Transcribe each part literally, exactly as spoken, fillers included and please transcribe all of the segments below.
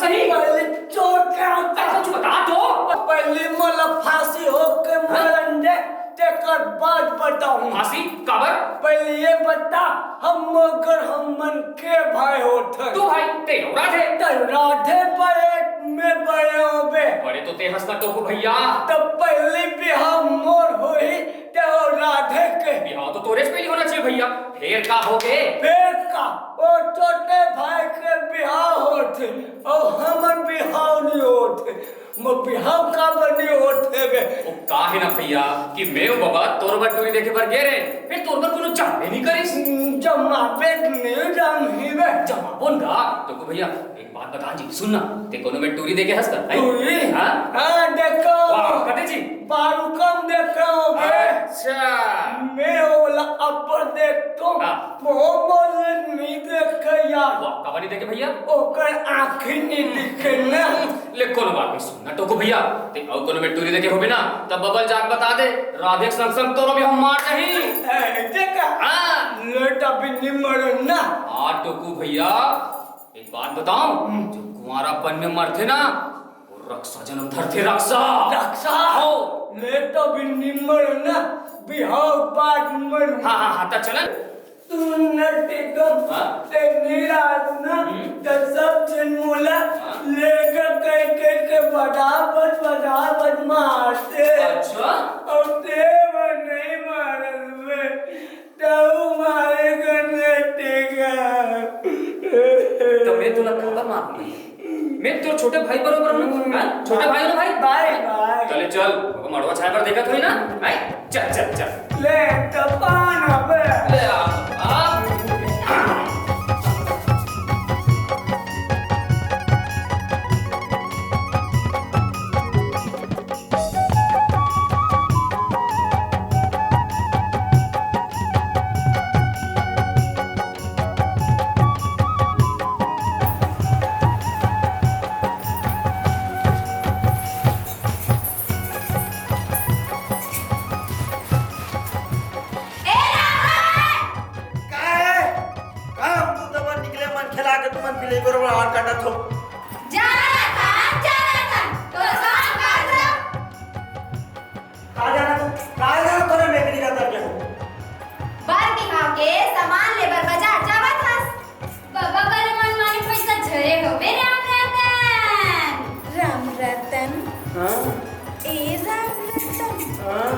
पहले चोर के आता। अरे, कुछ बता तो। पहले मोला फांसी होके मरन दे, तेकर बाद बताऊं। फांसी? काबर? पहले ये बता, हम मगर हमन के भाई होथन। तू भाई, ते अउ राधे। ते राधे बड़े, मैं बड़े होबे। बड़े तो ते हस ना टोकू भैया। तब पहली बिहाव मोर होही, ते अउ राधे के। बिहाव तो तोरे से पहली होना चाहिए भैया। फेर का होगे? फेर का? ओ छोटे भाई के बिहाव होथे, अउ हमर बिहाव नहीं होथे। मोर बिहाव काबर नहीं होथे बे? ओ का हे ना भैया कि मैं अउ बबा तोर बर टूरी देखे बर गे रहे, फेर तोर बर कोनो जानबे नहीं करिस। हम्म, जमाबे नहीं जाम ही बे। जमाबो ना। टोकू भैया, एक बात बता जी, सुन ना, ते कोनो में टूरी देखे हस का? हैं? टूरी? हाँ? हाँ, देखो। वाह, कते जी? बारू कम देखो बे। अच्छा। मैं ओला अब्बड़ देखतो। हाँ। वो बोले नहीं देखे यार। वाह, काबर नहीं देखे भैया? ओकर आँखी नहीं दिखे ना। ले, कोनो बात नहीं, सुन ना टोकू भैया, ते अउ कोनो में टूरी देखे होबे ना, तब बबा ल जाके बता दे, राधे के संग संग तोरो बिहाव मार नहीं। ए, देखा? हाँ। ले, तभी नहीं मरन ना। हाँ टोकू भैया, एक बात बताऊं, हम्म। जो कुंवारापन में मरथे ना, वो रक्सा जन्म धरथे, रक्सा। रक्सा? हो। ले, तभी नहीं मरन ना, बिहाव बाद मरन। हाँ, हाँ, हाँ, त चलन। तू नट कम हाँ? ते निराश ना, हम्म। त सब झन मोला हाँ? लेकर कह, कह के बराबर, बराबर मारते। अच्छा? अउ ते बर नहीं मारन बे, तऊ मारे कर नट कम। त मैं तोला काबर मारूं? मैं तोर छोटे भाई बरोबर हूँ, हाँ? छोटे भाई हो ना भाई? भाई, भाई। चले चल, ओकर मड़वा छाय बर देखत होही ना, भाई? चल, चल, चल। ले, त पान अबे। ले आ, आ। ए रावण! का हे? का हम तू तब निकले मन खेला के तुमन बिलई बरोबर हाथ काटत हो? जाना था, जाना था, तो साथ काट लो। का जाना तू? का जाना तोरे मेकरी का करके हो? बर बिहाव के सामान लेबर बाजार जावत हस। बबा करा मनमानी पइसा झरे होबे राम रतन। राम रतन। हाँ? ए राम रतन। हाँ?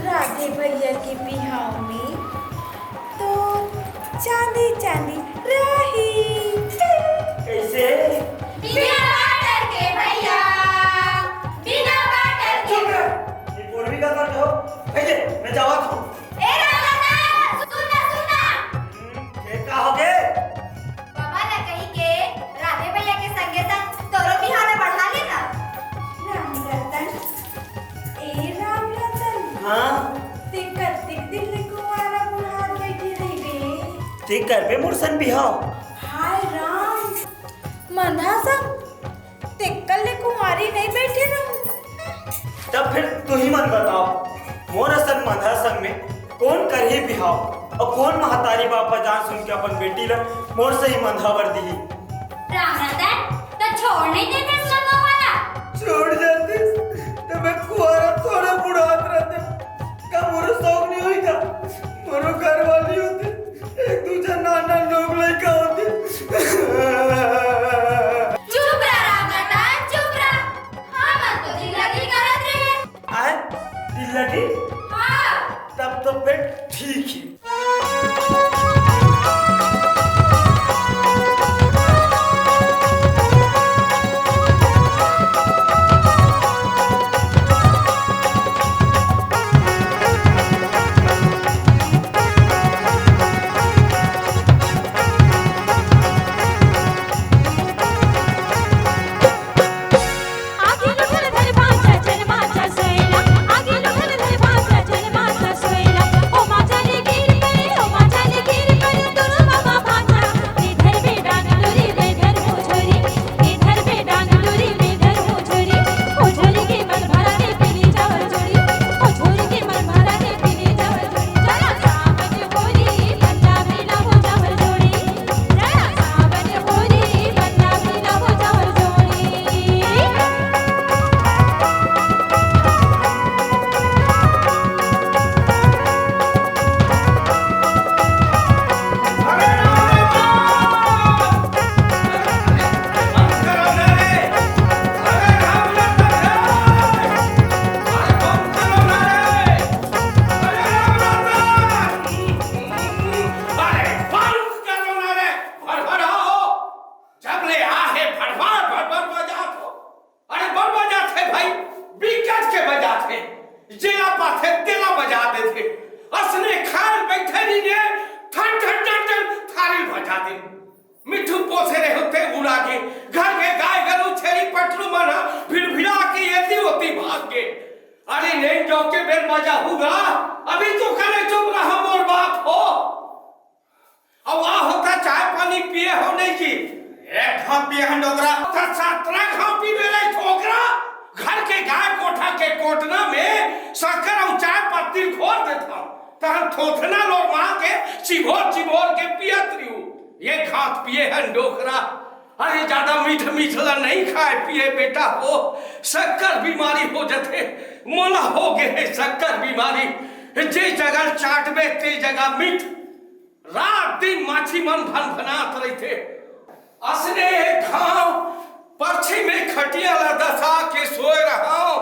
राधे भैया के बिहाव में तो चांदी चांदी रही। कइसे? बिना barter के भैया, बिना barter के। चुप रह। ये पूर्वी का कर दो। भैया, मैं जावत हूँ। ए राम रतन, सुन ना, सुन ना। हम्म, ये का हो गे? बबा ल कही के राधे भैया के संगे संग तोरो बिहाव ल बढ़ा लेना। राम रतन, ए राम रतन। हाँ? ते कतेक दिन ले कुंवारा बुढ़ात बैठे रहिबे? ते करबे मोर संग बिहाव? हाय राम, मंधा संग। तेकर ले कुंवारी नहीं बैठे रहूं। तब फिर तुही मन बताओ, मोर असन मंधा संग में कोन करही बिहाव? अउ कोन महतारी बाप ह जान सुन के अपन बेटी ल मोर सही मंधा बर दिही? राम रतन, त छोड़ नहीं देते उस लोगों वाला? छोड़ जाते, त मैं कुंवारा थोड़ा बुढ़ात रहते। का मोरो शौक नहीं होई था? मोरो घर वाली होती। एक दूजे नाना लोग लइका होते। चुप रह राम रतन, चुप रह। हमन तो दिल्ला दिल करत रहे। आय? दिल्ला दिल? हाँ। तब तो फिर ठीक है। अरे नहीं, जब के बेर बजा हुआ, अभी तो करे चुप रहा मोर बाप हो। अब आ होता चाय पानी पिए हो नहीं जी? एक घांव पिए हन डोकरा। त सतरा घांव पीबे रे छोकरा। घर के गाय कोठा के कोटना में शक्कर अउ चाय पत्ती घोर देथव, तहन थोथना लोर मां के चिभोर चिभोर के पियत रिहू। एक घांव पिए हन डोकरा। अरे ज्यादा मीठ मीठ ला नहीं खाए पिए बेटा हो, शक्कर बीमारी हो जथे। मोला हो गे हे शक्कर बीमारी। जे जगह चाटबे ते जगह मीठ। रात दिन माछी मन भनभनात रहिथे। असने एक घांव परछी में खटिया ला दसा के सोए रहंव।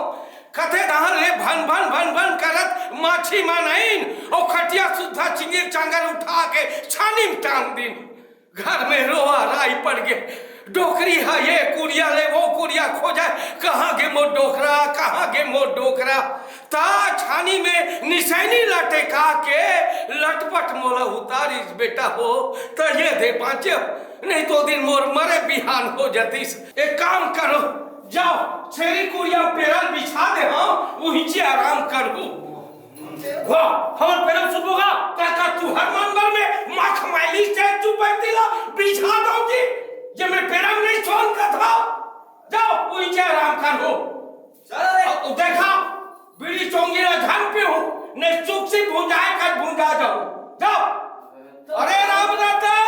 कथे डहर ले भन भन भन भन करत माछी मन आइन अउ खटिया सुद्धा चिंगिर चांगर उठा के छानी में टांग दिन। घर में रोवा राई पड़ गे। डोकरी ह ये कुरिया ले वो कुरिया खोजय, कहाँ गे मोर डोकरा, कहाँ गे मोर डोकरा। त छानी में निसैनी ला टेका के लटपट मोला उतारिस बेटा हो, त ये दे बांचेंव, नहीं तो दिन मोर मरे बिहान हो जतिस। एक काम करो, जाओ छेरी कुरिया पेरल बिछा दे हंव, उहिंचे आराम करहू। वाह, हमर पेरल सुतबो गा? का, का तुहर मन बर में माख माइली से चुपैती ला बिछा दंव जी, जे में पेरल नहीं सोन कथव। जाओ, उहिंचे आराम करहू। चलो रे। अब देखा, बीड़ी चोंगी ला झन पीहू, ने चुप से भुंजाए कर भुंजा जाहू। जाओ। अरे राम रतन!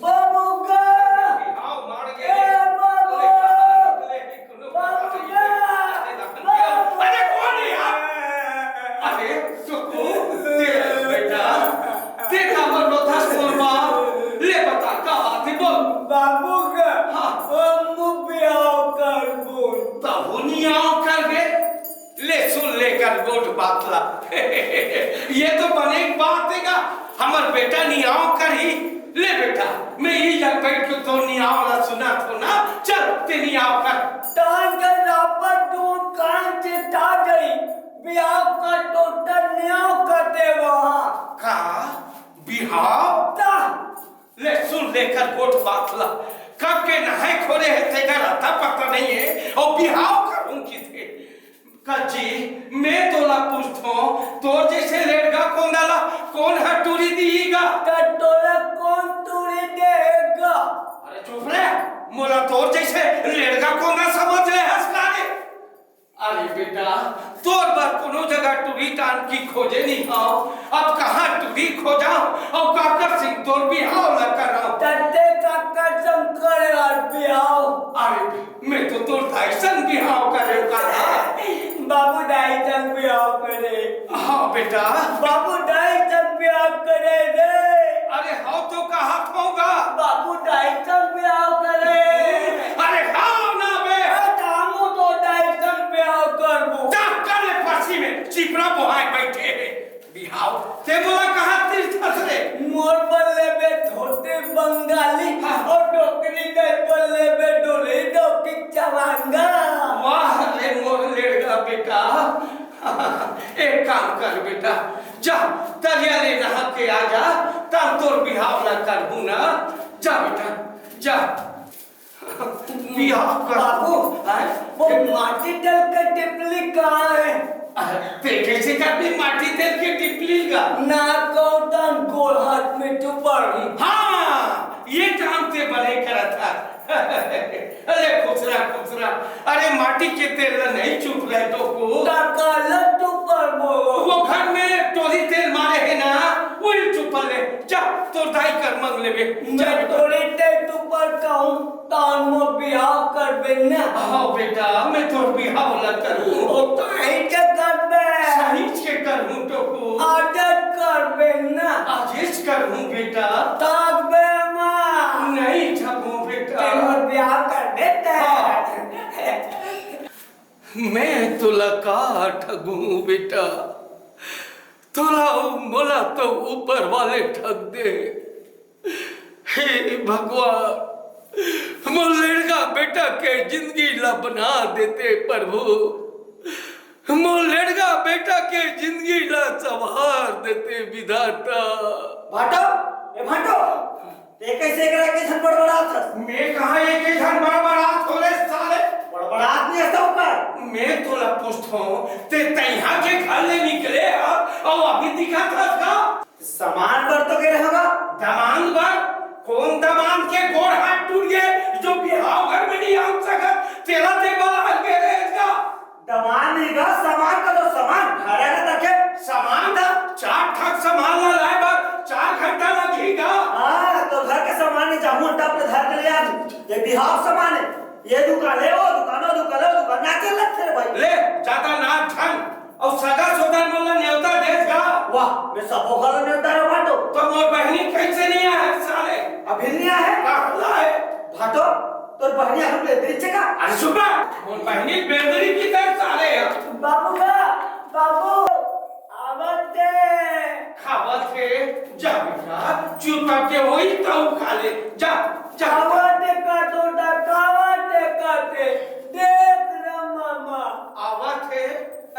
बाबू का! आओ, मार के। ए बाबू! अरे, कहाँ निकले हैं, कोनो बाबू पता नहीं। का! अरे, कौन है यार? अरे, सुकू, तेरा बेटा, तेरा मनो था सोरमा। ले बता, का बात है, बोल। बाबू का! हाँ। हम बिहाव कर बोल। तहू नियाव करबे? ले सुन लेकर गोठ बात ला। ये तो बने बात हे गा, हमर बेटा नियाव करही। ले बेटा, मैं इही जग बैठ के तोर नियाव ला सुनाथंव ना। चल, ते नियाव कर। टांग के रापर दूध कान से ता गई, बिहाव का टोटा नियाव कर दे वहाँ। का? बिहाव? ता। ले सुन लेकर गोठ बात ला। कब के नहाए खोरे हे तेकर अता पता नहीं हे, अउ बिहाव करहूं किथे। कच्ची, मैं तोला पूछथंव, तोर जैसे लेड़गा कोंदा ला कोन ह टूरी दिही गा? त तोला कोन टूरी देगा? अरे चुप रे, मोला तोर जैसे लेड़गा कोंदा समझ ले हस का रे? अरे बेटा, तोर बर कोनो जगह टूरी टांकी खोजे नहीं हंव, अब कहाँ टूरी खोजंव, अउ काकर संग तोर बिहाव ला करंव? तते काकर संग करे यार बिहाव। अरे, मैं तो तोर दाई संग बिहाव करे का। बाबू दाई संग बिहाव करे। हाँ बेटा। बाबू दाई संग बिहाव करे रे। अरे हाँ तो कहाथंव गा। बाबू दाई संग बिहाव करे। अरे हाँ ना बे। अरे त हमू तो दाई संग बिहाव करबो। जा कर ले परछी में, चिपरा बोहाय बैठे हे। बिहाव, ते मोला कहाँ तीरथस रे? मोर बर लेबे धोती बंगाली, हाँ। अउ डोकरी दाई बर लेबे डोली डोकी चवांगा। वाह रे मोर लेड़गा बेटा, एक काम कर बेटा, जा तरिया ले नहा के आ जा, तब तोर बिहाव ला करहूं ना। जा बेटा, जा। बिहाव कर। बाबू, हैं? वो माटी तेल के टिपली कहाँ हे? अरे, ते कैसे करबे माटी तेल के टिपली ला? ना कहूं त गोड़ हाथ में चुपड़। हाँ, ये काम ते बने करत हस। अरे खुसरा, खुसरा, अरे माटी के तेल ला नहीं चुपड़े तोको। त काला चुपड़बो? वो घर में टोरी तेल मारे हे ना, उही चुपड़ ले। जा, तोर दाई कर मंग लेबे। जा मैं बेटा। टोरी तेल चुपड़ कहूं, तहन मोर बिहाव करबे ना? हाँ बेटा, मैं तोर बिहाव ला करहूं। ओ, काहे के करबे? सहीच के करहूं टोको। आजच करबे ना? आजच करहूं बेटा। ठगबे मत। नहीं ठगहूं बेटा। ते मोर बिहाव करबे ते? हाँ। मैं तोला का ठगहूं बेटा, तोला अउ मोला तो ऊपर वाले ठग दे। हे भगवान, मोर लेड़गा बेटा के जिंदगी ला बना देते प्रभु, मोर लेड़गा बेटा के जिंदगी ला संवार देते विधाता। भाटो, ए भाटो, ते कैसे एकरा के झन बड़बड़ात हस? मैं कहाँ एक ही झन बड़बड़ात हो रे साले? बड़बड़ात नहीं हस त ओकर। मैं तोला पूछथों, ते तइहा के घर ले निकले हस अउ अभी दिखत हस का? सामान बर तो गे रहेंव गा। दमांद बर? कोन दमांद के गोड़ हाथ टूट गे, जो बिहाव घर में नहीं आ सकत, तेला ते बर गे रहेस का? दमांद नहीं गा, सामान का तो सामान, घर आके देखे। सामान दा, चार ठक सामान ला लाए बर चार घंटा लगही गा। हाँ, तो घर के सामान नहीं जाहूँ, टप ले धर के ले आ तू। ये बिहाव सामान है, ये दुकान है, वो दुकान, वो दुकान, वो दुकान, नाचे लगथे रे भाई। ले, जादा नाच झन। अउ सगा सोदर मन ला नेवता देस गा। वाह, मैं सबो घर नेवता रे बाटो। तो मोर बहिनी कैसे नहीं आए साले? अभी नहीं आए? कहाँ ला है? भाटो, तोर बहिनी आलू बेंदरी छे का? अरे चुप रह, मोर बहिनी बेंदरी की तरह साले है। बाबू का, बाबू, आवत दे। खावत हे, जा बेटा, चुपचाप के होई तऊ खा ले, जा, जा। खावत हे का तोता, खावत हे का ते, देख ना मामा। आवत हे,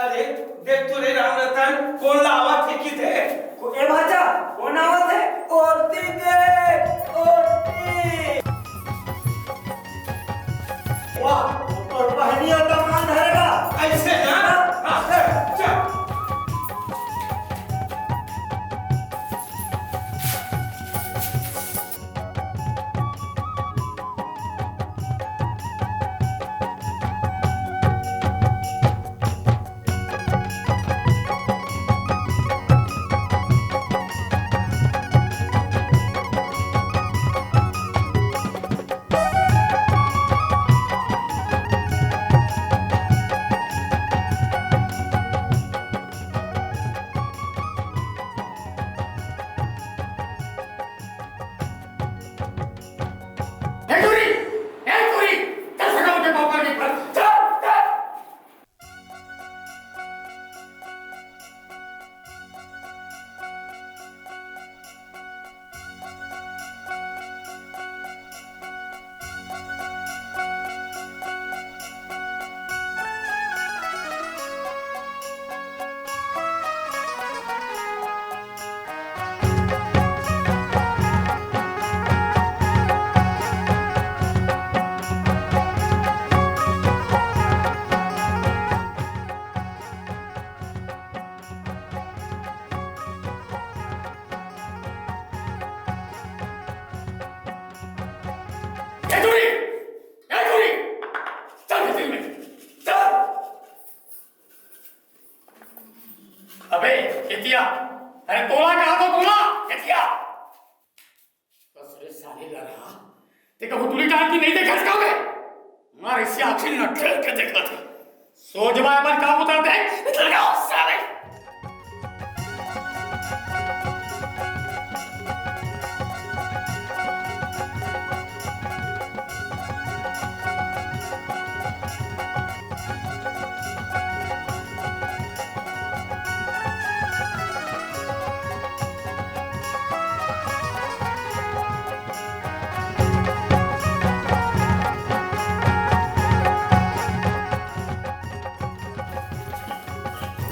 अरे, देख तो रे राम रतन, कोन ला आवत हे किथे? को-, ए भाचा, कोन आवत हे? ओती देख, ओती। वाह, तोर बहिनी अउ दमांद हरे गा। ऐसे ना? हाँ, चल। ए टूरी, ए टूरी, चल सका उठे पापा के पर, चल, चल। ए टूरी! ए टूरी! चल भीतरी में, चल। अबे, केतिया, अरे तोला कहा तो तोला, केतिया। बस रे साले लरहा, ते कहूँ टूरी टार की नहीं देखा इसका बे? मार इसी आँखी न ठेल के देखा थे। सोजवा अपन काम उतार दे, निकल गया साले।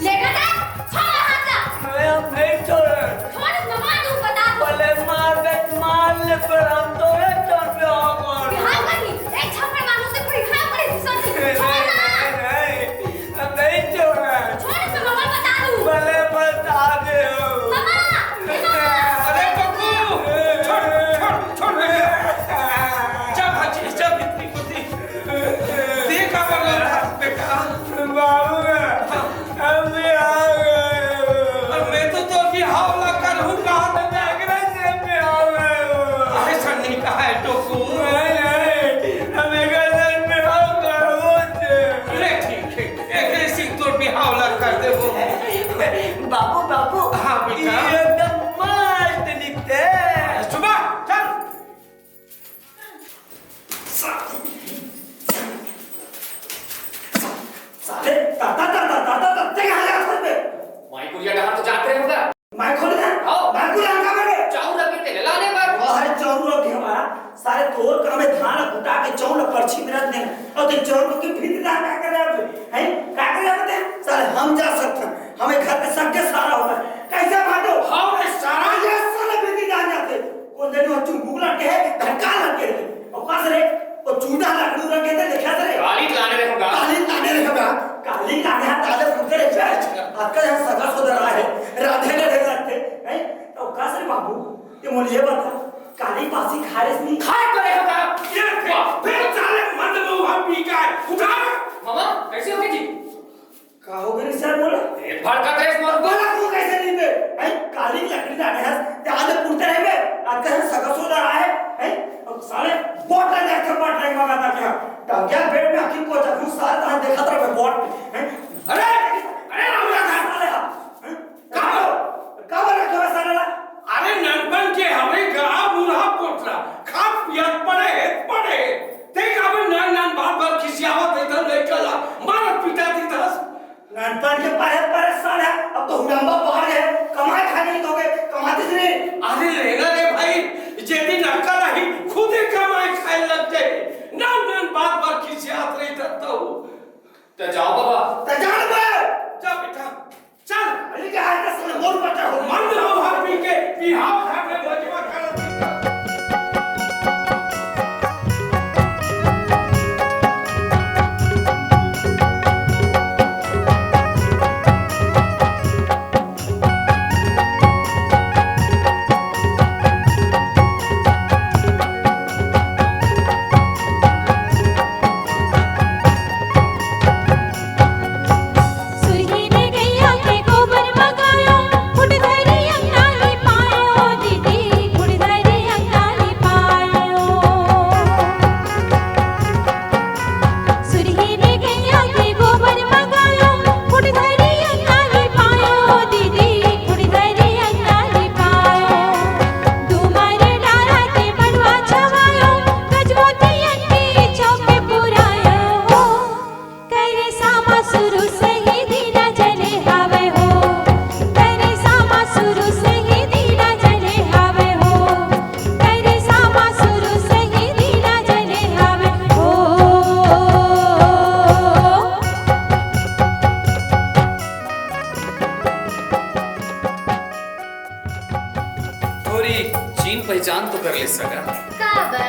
लेकर जा, छोड़ हाथ ला। मैं अब नहीं छोड़े। छोड़, नवा दूँ, बता दो। भले मार दे, मार ले, पर हम तो एक चोर पे हो गए। बिहार का नहीं, एक छप्पड़ मारो से पूरी खाओ पड़े, सर जी। नहीं, छोड़ ना। नहीं, नहीं, हम नहीं छोड़े। छोड़, तो नवा बता दूँ। भले बता दे हो। बाबा, बाबा। अरे पप्पू, छोड़, छोड़, छोड़ बेटा। जा भाजी, जा भीतरी कोती। ते का बोल रहा था बेटा? बाबू, हम भी आ गए। और मैं तो तोर बिहाव ला करहूँ कहा था। अरे सन्नी कहा है टोकू? नहीं, नहीं, हम एक दिन बिहाव करबो से। ले ठीक है, एक ऐसी तोर बिहाव ला कर देबो। बाबू, बाबू, हाँ बेटा। ये एकदम मस्त निकते। सुबह, चल। साले, ता, ता, ते कहाँ जात हस बे? माई कुरिया डहर तो जात रहे होगा। माई खोल दे। आओ। माई कुरिया कहाँ बे? चाउर रख के तेल लाने पर। अरे चाउर रख के हमारा, साले तोर काम है धान कुटा के चाउर पर्ची में रख देना। और ते चाउर को के फिर रहा क्या कर रहा है? हैं? क्या कर रहा है? साले हम जा सकते हैं। हमें घर के सबके सारा होता है। कैसे भाटो? हाँ रे सारा। ये साले बेटी जान जाते। कोन जनी वो चुमुक लटके है, धक्का लटके है। और पास रे, वो चूड़ा लकड़ू रंग के देखा रे। काली लाने रे होगा। काली लाने रे होगा। काली लाने सिखारिस नहीं। खाए पड़ेगा का? ये फिर, फिर साले मंद महुआ पी के आए। उठा। मामा, कैसे हो गए जी? का हो गए सर बोला? ए, भड़का ड्रेस मार। बोला तू कैसे नहीं बे? हैं? काली लकड़ी डाले हस, ते आले पुरते रहे बे। आज कल सगा सोदा रहा है, हैं? अब साले बोट लगा के पट रहे मगा था क्या? टंगिया बेड में आखिर को जादू सारे तरह देखा था बे बोट, हैं? अरे, अरे राम राम। साले, हैं? काबर? काबर रखे हुए सारे ला? अरे ननपन के हवे गा बूढ़ा पोटला, खात पियत पड़े हे, पड़े हे। ते काबर नान नान बात बात खिसियावत हे, इधर लइका ला मारत पिटात हे दस। ननपन के पढ़े परेशान है, अब तो हुड़म्बा बाहर गए, कमाए खाए नहीं दोगे, कमाते से नहीं। अरे लेना रे भाई, जे दिन अक्कल रही, खुदे कमाए खाए लग जाए। नान नान बात बात खिसियात रही तब तो। त जाओ बाबा। त जान बे। जा बेटा, चल। अरे क्या है, दस मोर बच्चा हो। मंद महुआ पी के बिहाव घर में मजमा करत। थोरी चीन पहचान तो कर ले सगा। काबर?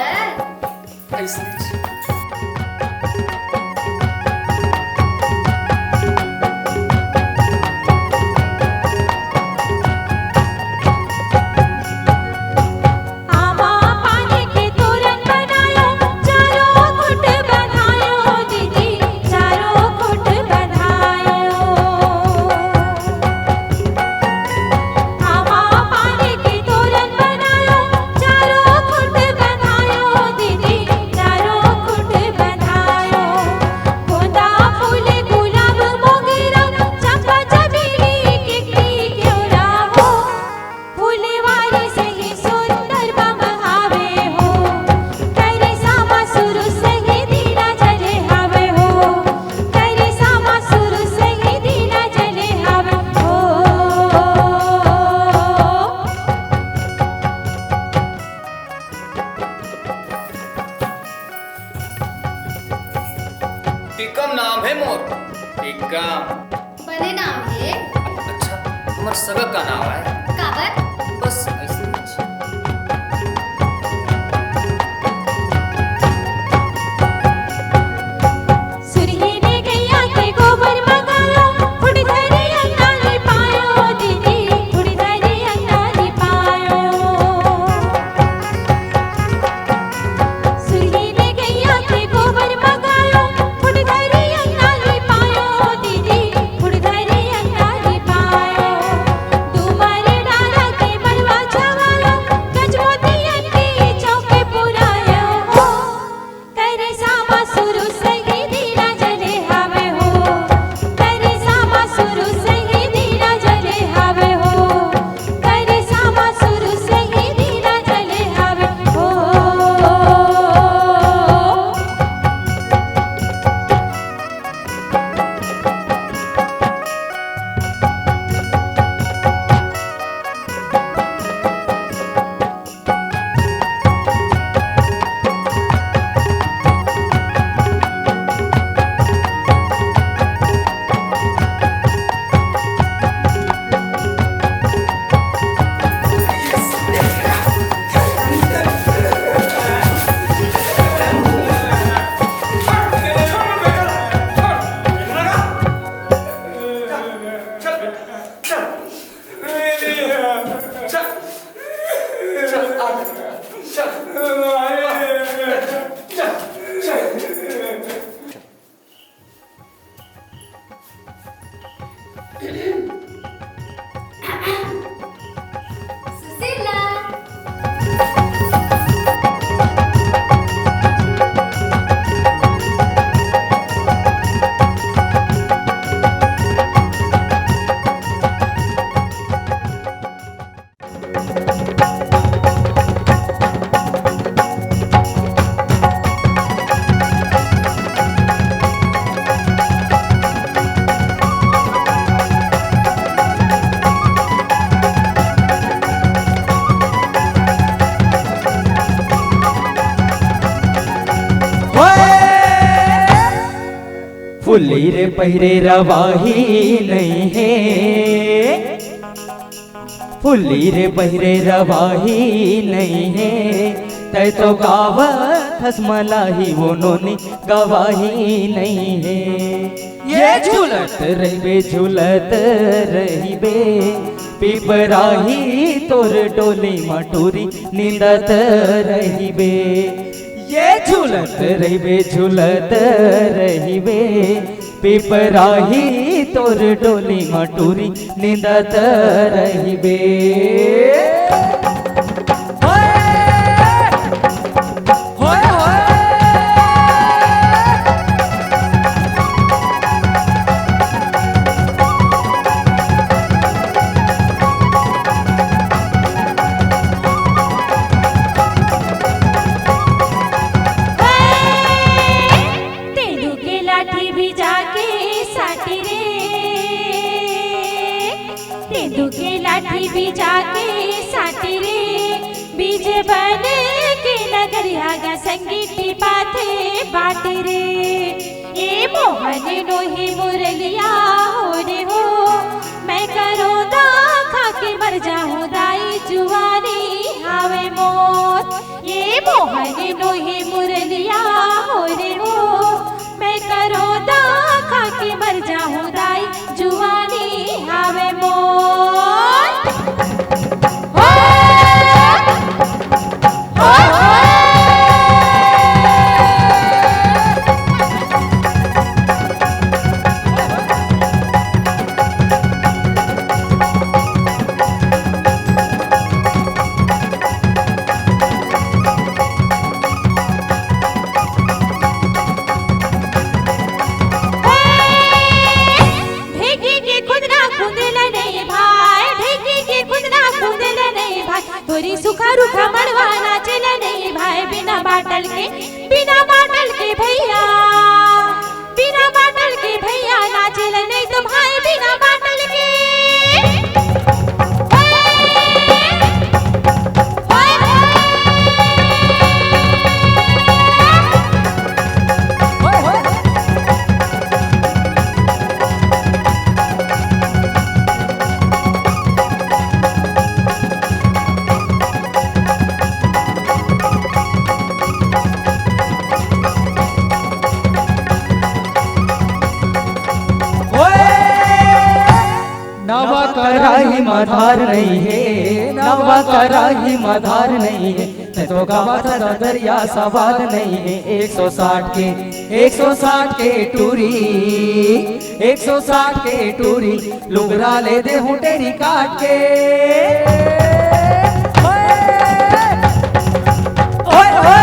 ऐसे। टिक्कम नाम है मोर, टिक्कम। बने नाम है। अच्छा, हमर सगा का नाम है? काबर? बस ऐसे ही। फुल्ली रे पहिरे रवाही नइ हे, फुल्ली रे पहिरे रवाही नइ हे, तैं तो गावत हस मलाही, वो नोनी गवाही नइ हे। ये झूलत रहिबे, झूलत रहिबे, पिपराही तोर डोली म टूरी निंदत रहिबे। ये झूलत रहिबे, झूलत रहिबे, पिपराही तोर डोली म टूरी निंदत रहिबे। तेंदू के लाठी बिजा के साटी रे, तेंदू के लाठी बिजा के साटी रे, बीज बन के नगरिया गा संगी टिपाथे बाटी रे। ए मोहन नोहे मुरलिया हो रे हो, मैं करोदा खा के मर जाहूँ दाई जुवानी हावे मोर। ए मोहन नोहे मुरलिया हो रे हो, मैं करोदा खा के मर जाहूँ दाई जुवानी हावे मोर। हो, हो, हो। ढेकी के खुदना खुंदेल नहीं भाई, ढेकी के खुदना खुंदेल नहीं भाई, तोरी सुखा रुखा मड़वा नाचेल नहीं भाई, बिना बाटल के, बिना बाटल के भैया, बिना बाटल के भैया नाचेल नहीं तो भाई, बिना बाटल के। नवा कराही म धार नहीं हे, नवा कराही म धार नहीं हे, तैं तो गावत हस ददरिया सवाद नहीं हे। एक सौ साठ के, एक सौ साठ के टूरी, एक सौ साठ के टूरी, लुगरा ले देहूँ टेरी काट के। ओए, ओए, ओए।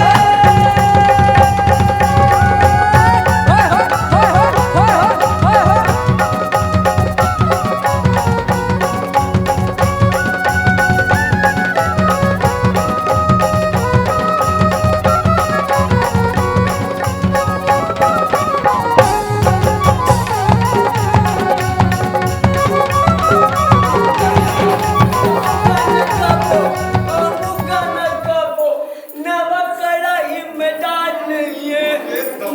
नवा कढ़ाई में दाल नहीं है,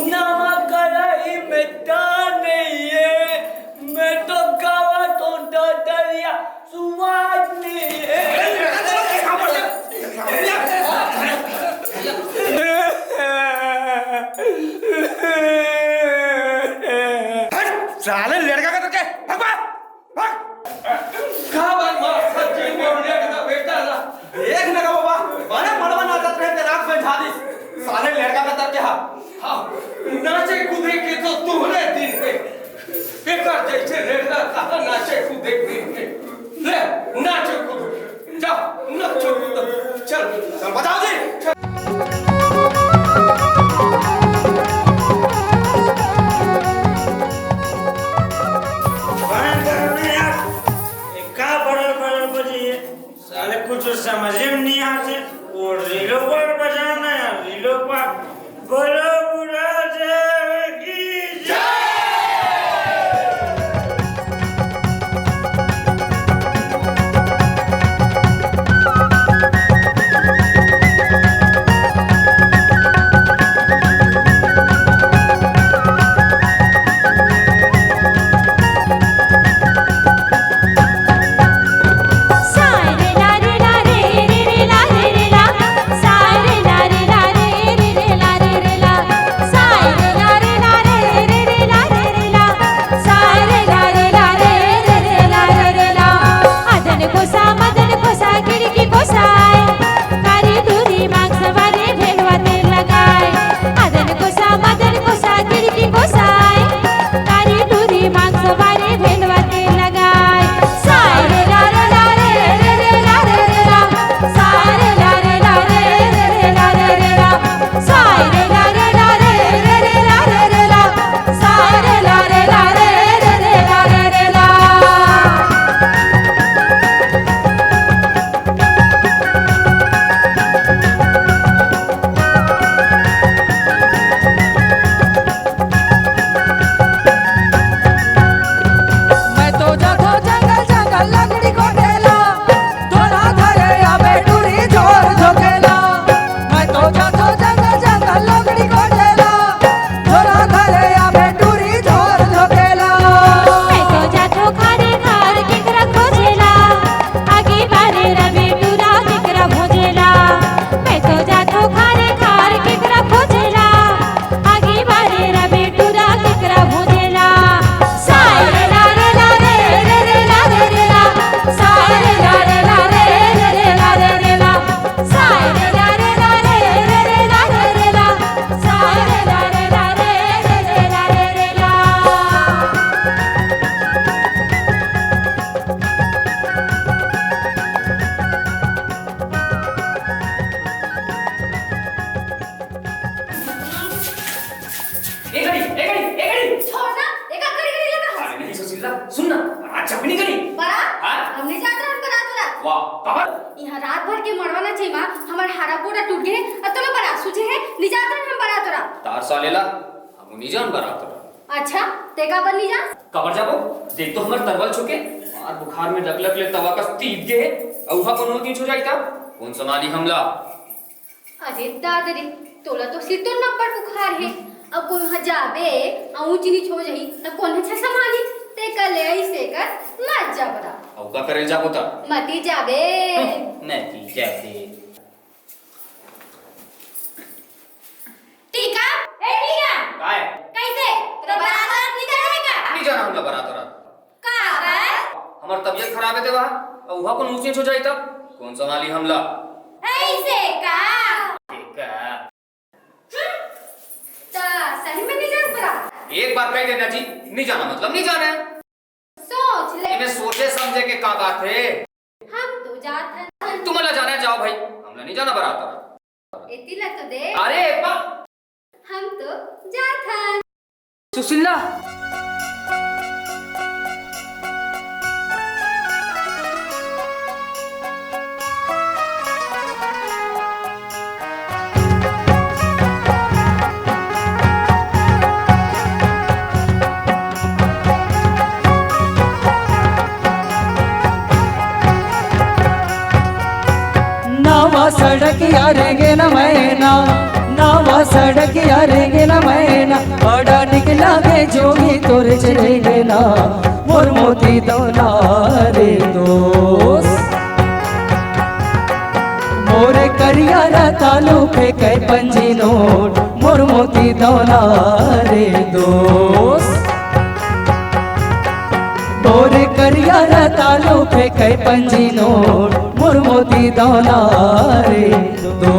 नवा कढ़ाई में दाल नहीं है, मैं तो गावा तो ददरिया स्वाद नहीं है। हट, साले लड़का का तो क्या? भगवान! का बात बा? सच्ची बोल रहे हैं, बेटा ना। देख ना बाबा, बड़े मड़वा नाचत रहे, ते रात में झाड़ी। साले लड़का का तर के हा। हाँ, नाचे कूदे के तो तुहरे दिन पे। एकर जैसे लड़का कहाँ नाचे कूदे के दिन पे। ले, नाचे कूदे। जा, नाचे कूदे। चल, चल, बजा दे। चल। बंद करो ना यार। ये का बड़ल बड़ल बजी है? साले कुछ समझ में नहीं आते। वो रीलो पर बजाना है, रीलो पर बोलो। ए गड़ी, ए गड़ी। छोड़ ना, एका करी करी लगा हस। अरे नहीं सुशीला, सुन ना, बारात जाबे नहीं करी। बारात? हाँ? हम नहीं जात रहन बारात वारात। वाह, काबर? यहाँ रात भर के मड़वा नचई मा हमर हाड़ा गोड़ा टूट गे हे, अउ तोला बारात सूझे हे, नहीं जात रहन हम बारात वारात। तार साले ला, हम नहीं जान बारात वारात। अच्छा, ते काबर नहीं जास? काबर जाबो? देख तो हमर तरवल छूके, अउ बुखार में डगलग ले तवा कस तीप गे हे, अउ उहाँ कोनो चीज हो जाई त? कोन संभाली हमला? अरे दादा रे, तोला तो सिरतोन म अब्बड़ बुखार हे। अब कोई वहाँ जाबे, अउ ऊँच नीच हो जाही, त कोन अच्छा संभाली? ते कर ले अइसे कर, मत जा बता। अउ का करे जाबो त? मती जाबे। हम्म, मती जाबे। टीका, ए टीका। काय? कैसे? तो बारात वारात नहीं जाना है का? नहीं जाना हमला बारात वारात। काबर? हमर तबीयत खराब हे तेवा, अउ उहाँ कोनो ऊँच नीच हो जाई तब? कोन संभाली हमला? ऐसे का? का? हम्म, त सही में नहीं जात बारात? एक बार कह देना जी, नहीं जाना मतलब नहीं जाना है। सोच ले। एमे सोचे समझे के का बात हे? हम तो जात हन। तुमन ला जाना हे जाओ भाई, हमला नहीं जाना बारात वारात। एती ला तो दे। अरे एक बार। हम तो जात हन। सुशीला। नवा सड़किया रेंगे न मैना, नवा सड़किया रेंगे न मैना, बड़ा निक लागे जोगी तोर चले ना, मोर मोती दौना रे दोस्त। मोरे करिया रतालू फेंके पंजी नोट, मोर मोती दौना रे दोस्त। मोरे करिया रतालू फेंके पंजी नोट, मोर मोती दौना रे दोस्त।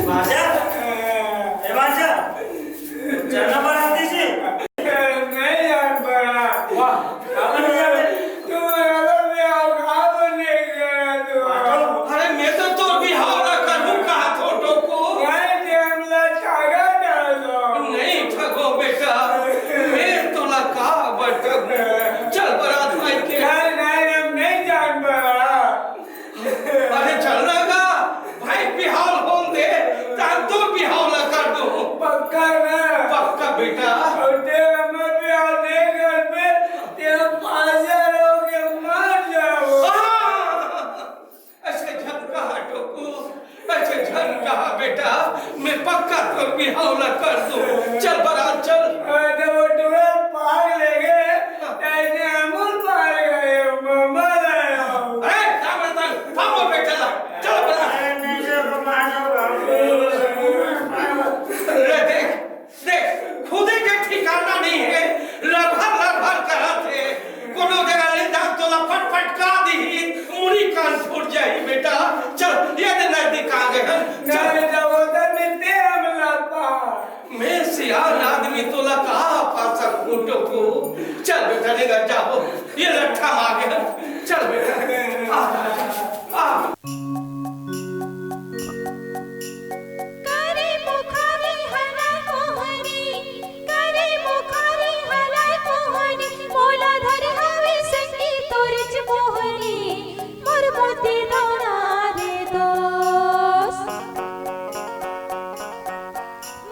बाजा, ए बाजा, चलना बारात जी। नहीं यार, बड़ा। वाह, काबर नहीं जाबे? तुम्हारा मैं अब नहीं करा तू। अरे, मैं तो तोर बिहाव ला करहूँ कहा थोटो को। भाई, ते हमला ठगा डाल दो। नहीं ठगो बेटा, मैं तोला का बटगो। चल बारात माई के। नहीं, नहीं, हम नहीं जान बारात। अरे चल ना गा, भाई बिहाव होन दे, तान तो बिहाव ला कर दूँ। पक्का ना? पक्का बेटा। अउ ते हमर बिहाव नहीं करबे, ते पागल होके मर जाबो। हाँ, ऐसे झन कहा टोकू, ऐसे झन कहा बेटा, मैं पक्का तोर बिहाव ला कर दूँ। चल बारात चल। अरे वो टूरा पाग लेगे, ऐसे अमूल पाग गए, मम्मा लाया। ए, का बता, पापा बेटा ला, चल बारात। अरे नहीं, चलो, मारो बाबू। अरे देख, देख, खुदे के ठिकाना नहीं हे, लरभर लरभर करत हे। कोनो जगह ले जा, तोला फटफट का दिही, मुड़ी कान फूट जाही बेटा। चल, ये दे नजदीक आ गए हन। चल। नहीं, जब उधर मिलते हम लपा। मैं सियान आदमी, तोला का पा सकूं टोकू। चल बेटा, ले जा, जाओ, ये लट्ठा आ गए हन। चल बेटा, आ, आ। करे मुखारी हला कोहनी, करे मुखारी हला कोहनी, मोला धर हवे संगी तोरच मोहनी, मोर मोती दौना रे दोस्त।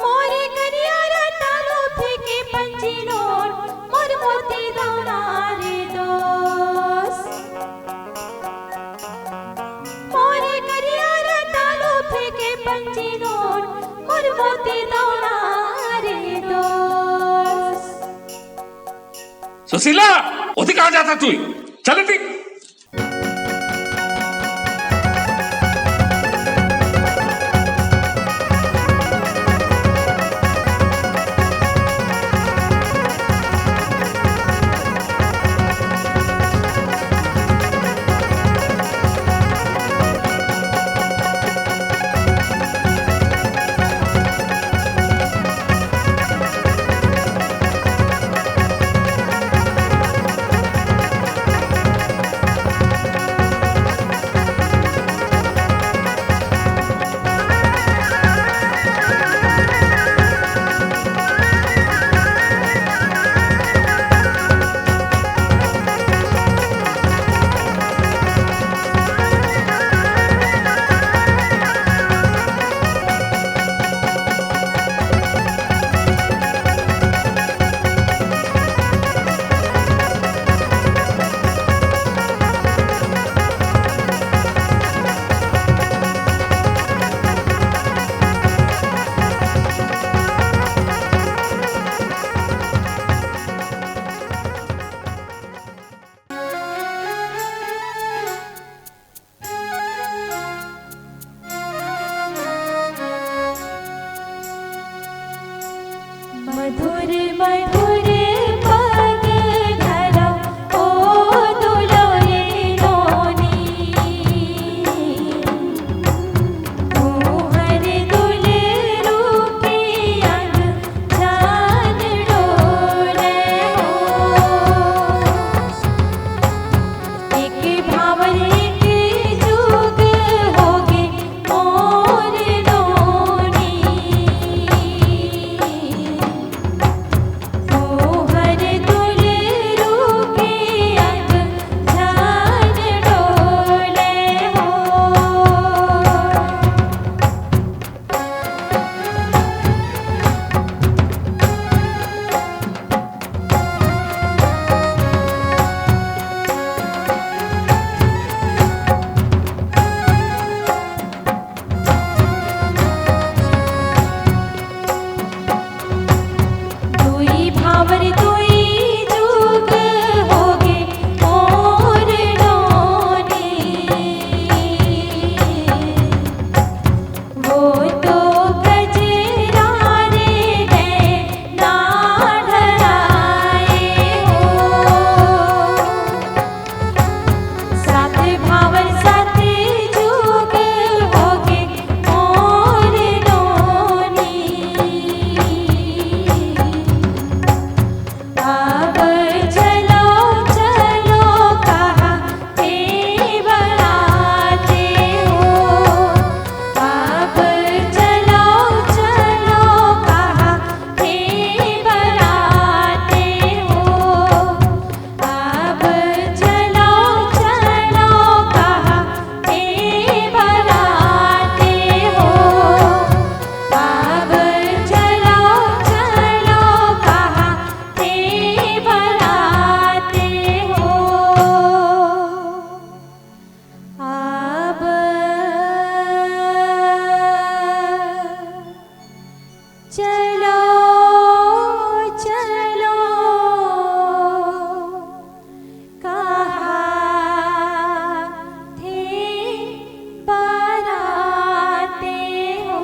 मोरे करिया रतालू फेंके पंजी नोट, मोर मोती दौना रे दोस्त। मोरे करिया रतालू फेंके पंजी नोट, मोर मोती दौना रे दोस्त। सुशीला, ओती कहाँ जात हस तू? चल इती। भावर साथी जुग होगे मोर नोनी। अब चलो, चलो, कहाँ थे बलाते हो। अब चलो, चलो, कहाँ थे बलाते हो। अब चलो, चलो, कहाँ थे बलाते हो। अब चलो, चलो, कहाँ थे बलाते हो। अब चलो, चलो, कहाँ थे बलाते हो।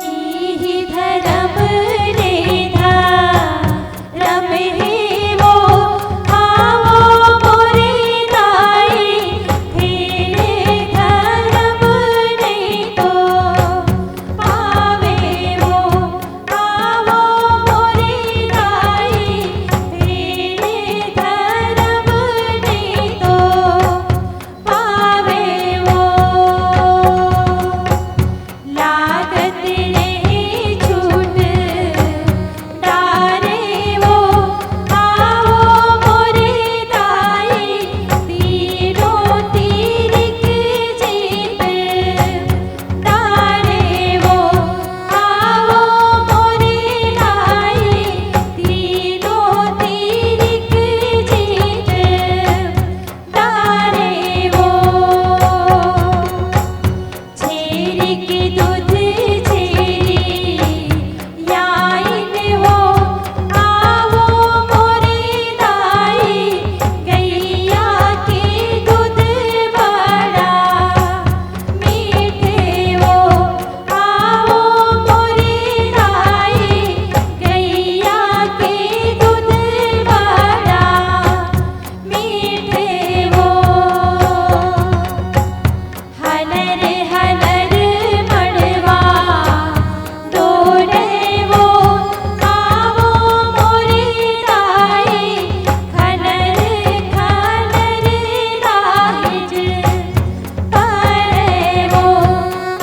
इही धरम ने धरम हे वो, आवो मोरे दाई, फेर धरम नहीं तो पावे वो, आवो मोरे दाई, फेर धरम नहीं तो पावे वो। लागत रहे छूट डारे वो, आवो मोरे दाई, तीनों तीरिक जीत डारे वो, आवो मोरे दाई, तीनों तीरिक जीत डारे वो। छेरी के दूध छेरी याइन हो, आवो मोरे दाई, गैया के दूध बड़ा मीठे हो, आवो मोरे दाई, गैया के दूध बड़ा मीठे हो। हलर हलर मड़वा डोले वो, आवो मोरे दाई, खलर खलर दाहिज परे वो,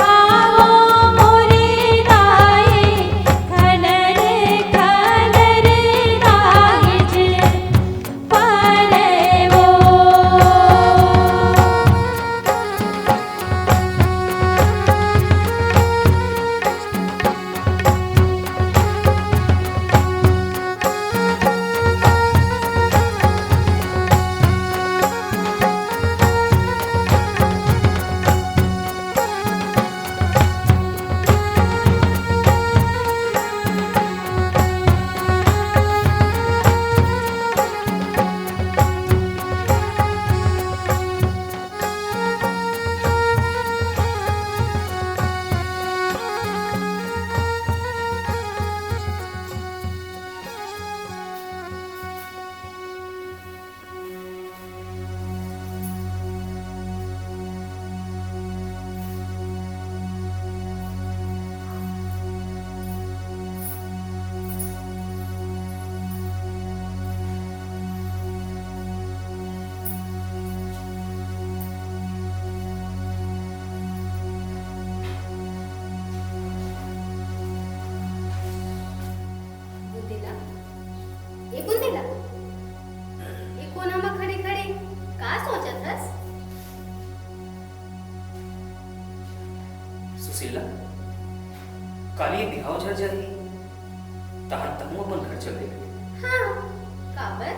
आवो मोरे दाई, खलर खलर दाहिज परे वो। बुंदेला, ए बुंदेला, ए कोना म खड़े-खड़े का सोचत हस? सुशीला, काली बिहाव झर जाही, तहां तहूं अपन घर चल देबे। हां, काबर?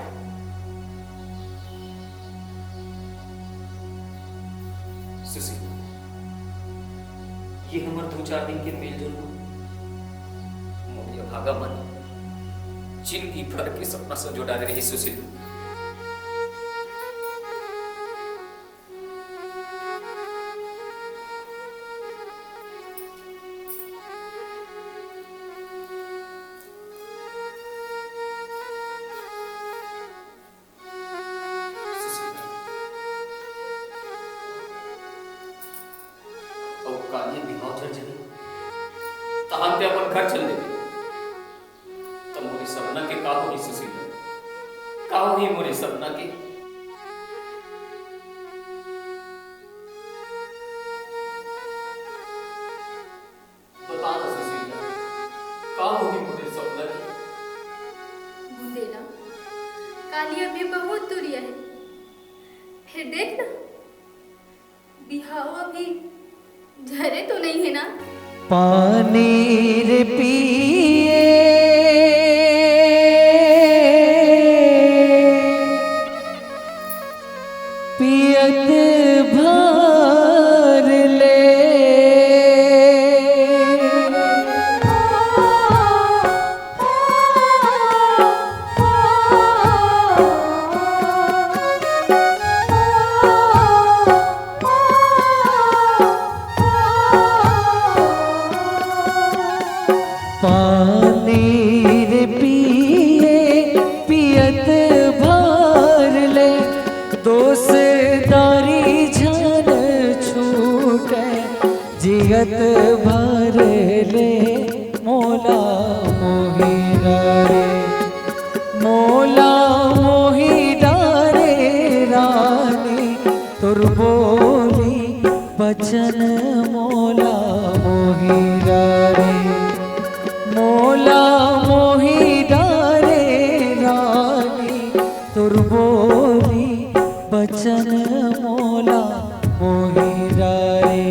सुशीला, ये हमर दू चार दिन के मेलजोल म मोर अभागा मन जिंदगी भर के सपना संजो डारे रहिस सुशीला। ये बिहाव झर जही, तहान ते अपन घर चल देबे। त मोरे सपना के का होही सुशीला? का होही मोरे सपना के? बता ना सुशीला, का होही मोरे सपना के? बुंदेला, काली अभी बहुत दूरिया हे, फिर देख ना, बिहाव अभी झरे तो नहीं है ना? पानी रे पिए पियत भर ले। पानी रे पिए पियत भर ले, दोस्तारी झन छूटे जियत भर ले। मोला मोही डारे, मोला मोही डारे रानी, तोर बोली बचन मोला मोही डारे, मोला मोही डारे रानी, तोर बोली बचन मोला मोही डारे।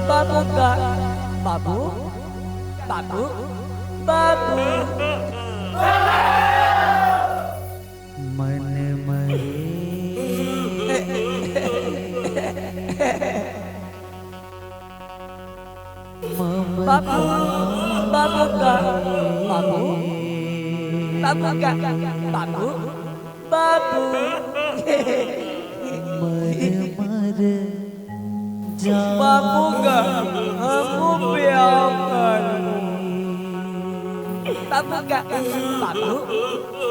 बाबू का, बाबू, बाबू, बाबू। मन मरे। मम बाबू, बाबू का, बाबू, बाबू का, बाबू, बाबू। मर मर जा। बाबू का, हम प्यार करबो। बाबू का, बाबू,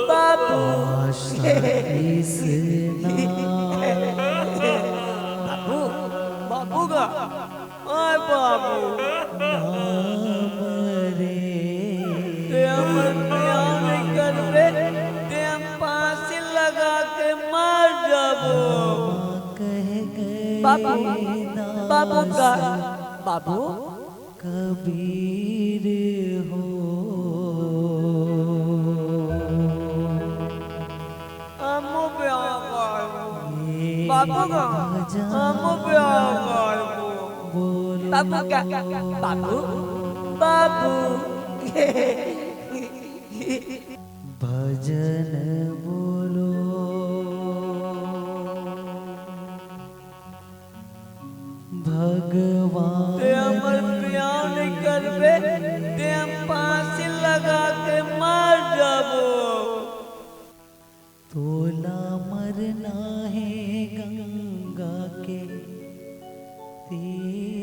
बाबू। आशा इस ना। बाबू, बाबू का। ओए बाबू। नाम रे। ते हमर प्यार नइ करबे, ते हम फांसी लगा के मर जाबो। कह गए बाबू, ना बाबू का, बाबू। कबीर हो। हम प्यार करबो। बाबू का, हम प्यार करबो। बाबू का, बाबू, बाबू। भजन बोलो भगवान। ते हमर प्यार नइ करबे, ते हम फांसी लगा के मर जाबो। तोला मरना हे गंगा के तीर।